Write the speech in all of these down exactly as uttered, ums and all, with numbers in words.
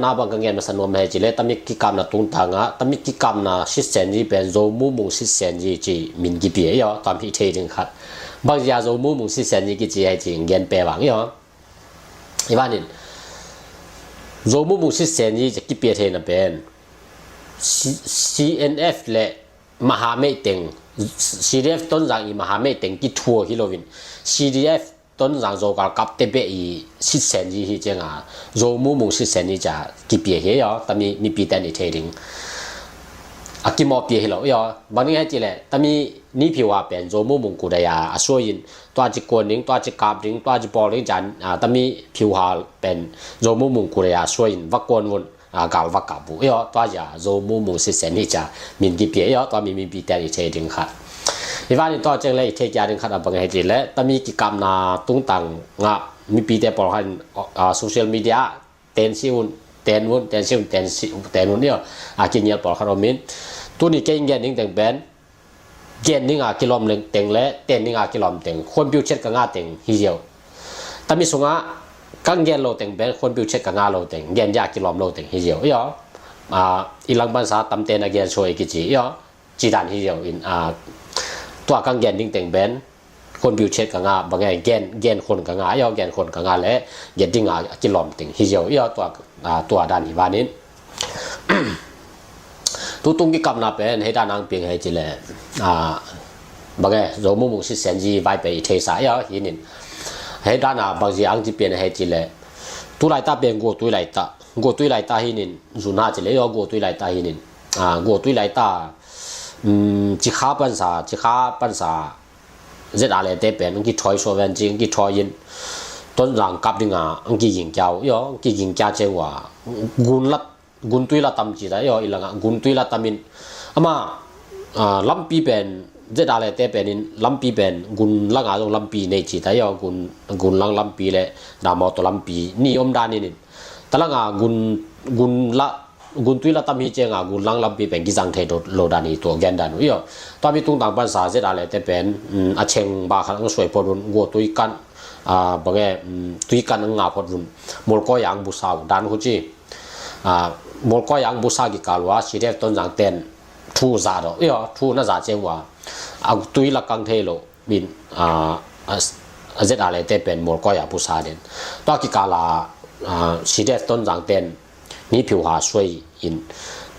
Na bang ka ngen masa nuam hei ci le, tami kikapna tungtang ah, tami kikapna sitsen zi pen Zo Mumung sitsen zi ci min kipia i aw, tami thei ding khat. Bang zia Zo Mumung sitsen zi kici hei ci ngen pe bang i aw. I vanin Zo Mumung sitsen zi ci kipia theina pen C-, CNF le mahamei teng, CDF Tonzang i mahamei teng kithua hi loin, CDF Tonzang Zo galkapte beh i sitsen zi hi cianga Zo Mumung sitsen zi ca kipia hi aw, tami mipite an i thei ding. A kimawhpia hi lo i aw. Bang ding hei ci le, tami Ni Phiu Ha pen Zo Mumung kudaya a suai in, tua ci kuan ding, tua ci kap ding, tua ci bawl ding cian, a, tami Phiu Ha pen Zo Mumung kudaya a suai in va kuan vun, a, gal va kap bu i aw. Tua zia Zo Mumung sitsen hi ca min kipia i aw, tua mi mipite an i thei ding khat. I vanin tua ciang le i thei kia ding khat a bang hei ci le, tami kikapna tungtang ngah mipite pawlkhat in, a, social media ten si un, ten un, ten si un, ten si, ten un i aw. A, kingial pawlkhat om in. Tuni kei ngen ding teng pen, gen ding a kilawm teng le ten ding a kilawm teng, khuanpiu chet ka nga teng hi ziau. Tami sungah ka gen lo teng pen khuanpiu chet ka nga lo teng, gen dia kilawm lo teng hi ziau i aw. A, i langpansa tamte na gen suai kici i aw. Ci dan hi ziau in, a, tua ka gen ding teng pen khuanpiu chet ka nga, bang e, gen, gen khuan ka nga i aw, gen khuan ka nga le gen ding a kilawm teng hi ziau i aw, tua, a, tua dan hi vanin. Tutung kikapna pen hei dan ang piang hei ci le, a, bang e, Zo Mumung sitsen zi vai pe i theisa i aw, hinin. Hei dan a bang zi ang ci pian hei ci le, tu laita pen guatui laita, guatui laita hinin, zuna ci le i aw, guatui laita hinin. A, guatui laita, um, cikha pansa, cikha pansa, ZRA le te pen ang kithoi suaven ci, ang kithoi in Tonzang kap dinga ang kiging kia uh i aw, ang kiging kia ce uh a, gun la, guntui la tam ci ta i aw, i langa guntui la tam in. Ama, a, lampi pen, ZRA le te pen in lampi pen gun langa zong lampi nei ci ta i aw, gun, gun lang lampi le da mawtaw lampi ni om dan in in. Talanga gun, gun la, guntui la tam hi cianga gun lang lampi pen kizang thei lo dan hi tua gen dan uh i aw. Tua mi tungtang pansa ZRA le te pen, um, a cheng ba khat ang suai phot un, guatui kan, a, bang e, um, tui kan ang nga phot un, molkoi ang busa uh dan khu ci. A, molkoi ang busa kikal ua CDF Tonzang ten thu za do i aw, thu na za ce ua, a, tui la kang thei lo in, a, a, a ZRA le te pen molkoi a busa den. Tua kikala, a, CDF Tonzang ten Ni Phiu Ha suai in,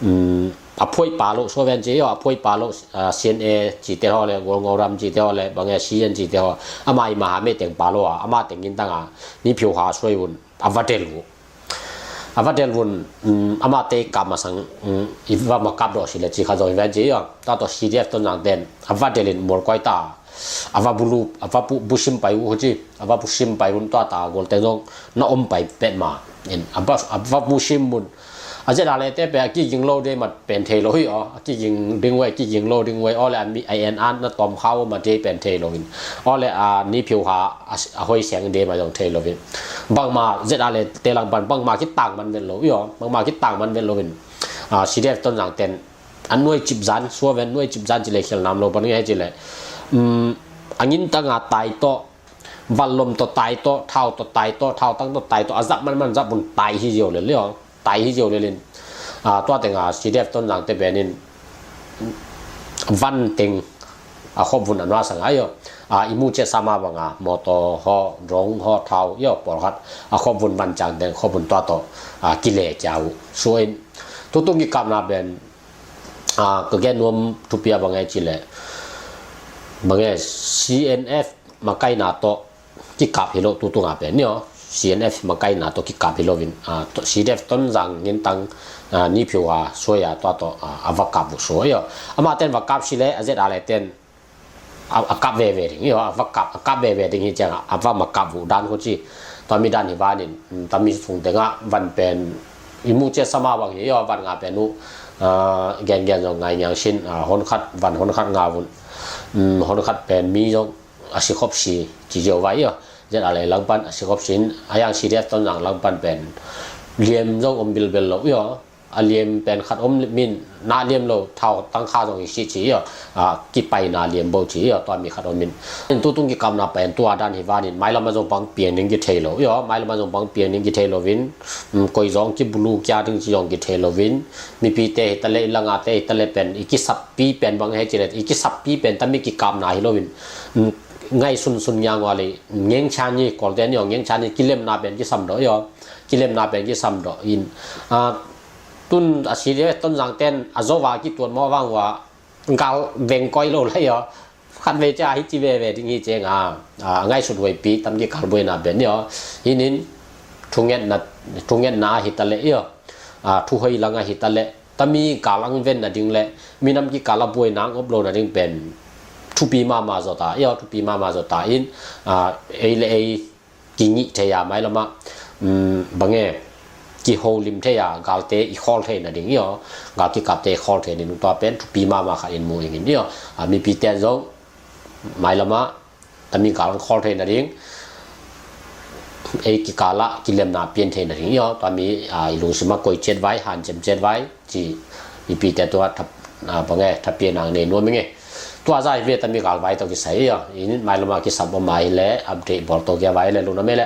um, a phuai pa lo suaven ci i aw, a phuai pa lo, a, CNA ci te haw le, Golngol Ram ci te haw le, bang e, CN ci te haw, ama i mahamei teng pa lo a, ama teng in tanga Ni Phiu Ha suai un a va del uh. A va del vun, um, amate i kap masang, um, i va ma kap dawh si le ci kha zong hi ven ci i aw. Tua tawh CDF Tonzang ten a va del in molkoi ta, a va bulu, a va bu, busim pai uh khu ci, a va busim pai un tua ta golte zong na om pai pet ma in, a va, a va busim un. A ZRA le te pe a kiging lo de mat pen thei lo hi aw, a kiging ding uh e, kiging lo ding uh e, aw le a mi, a en an na tawm khau ma de pen thei lo in, aw le a Ni Phiu Ha a, a hoi siang de ma zong thei lo in. Bangma ZRA le te langpan bangma kitang man vet lo i aw, bangma kitang man vet lo in. A, CDF Tonzang ten a nuai cip zan, suaven nuai cip zan ci le khial nam lo pan nge ci le, um, a ngin tanga tai tawh, vanlom tawh tai tawh, thau tawh tai tawh, thau tang tawh tai tawh, a zap man man zap un tai hi ziau le le aw. Tai hi ziau lelin, a, tua tenga CDF Tonzang te penin van teng a khop vun a nuasang a i aw. A, i mu ciat sama banga mawtaw haw, drone haw, thau i aw, pawlkhat a khop vun van ciang teng khop vun tua tawh, a, kile cia uh. Suain tutung kikapna pen, a, ka gen nuam thupi a bang e ci le, bang e, CNF makaina tawh kikap hi lo tutunga pen ni aw. CNF makaina tawh kikap hi loin, a, CDF Tonzang ngintang, a, Ni Phiu Ha suai a tua tawh, a, a va kap uh suai aw. Amate in va kap si le a ZRA le ten a, a kap veve ding i aw, a va kap, a kap veve ding hi cianga a va ma kap uh dan khu ci. Tua mi dan hi vanin, um, tami sung tenga van pen i mu ciat sama bang hi aw, van nga pen uh, a, gen gen zong ngai niang sin, a, hon khat, van hon khat nga vun, um, hon khat pen mi zong a si khop si ci ziau vai i aw. ZRA le langpan a si khop sin, a yang CDF Tonzang langpan pen liam zong om bilbel lo i aw. A liam pen khat om min, na liam lo thau tangkha zong i si ci io. A, kipaina liam bo ci io, tua mi khat om min. Tutung kikapna pen tua dan hi vanin, mailam a zong pang piang ding kithei lo io, mailam a zong pang piang ding kithei lo vin, um, koi zong kibulu kia ding ci zong kithei lo vin, mipite hi tale, i langate hi tale pen, i kisappi pen bang he ci le, i kisappi pen tami kikapna hi lo vin. Um, ngai sunsun ngia ngua le, ngeng chan ni, kolte ni io, ngeng chan ni, kilemna pen kisam do io, kilemna pen kisam do in. A, tun a si le Tonzang ten a zo va kituat maw vang ua, gal veng koi lo lai io. Khat vei cia hi ci veve ding hi ceng a, a, ngaihsut huaipi tam kikal buaina pen io. Hinin thungetna, thungetna a hi tale io. A, thuhoi lang a hi tale. Tami kal ang ven na ding le, minam kikal a buaina ang op lo na ding pen. Thupi mama zota io, thupi mama zota in, a, ei le ei, kingih thei a mailam a, um, bang e, kiholim thei a, galte i khawl thei na ding io, gal kikapte i khawl thei na ding tua pen, thupi mama khat in mu ing in io, a, mipite zong, mailam a, tami gal ang khawl thei na ding, ei kikal a, kilemna pian thei na ding io, tua mi, a, i lungsim a koi ciat vai, hanciam ciat vai, ci, mipite tua thap, a, bang e, thapian ang nei nuam ing e. Tua zah hi ve tami gal vai tawh kisai io. In mailam a kisam om a hi le, update bawl tawh kia vai le, lungnuam e le.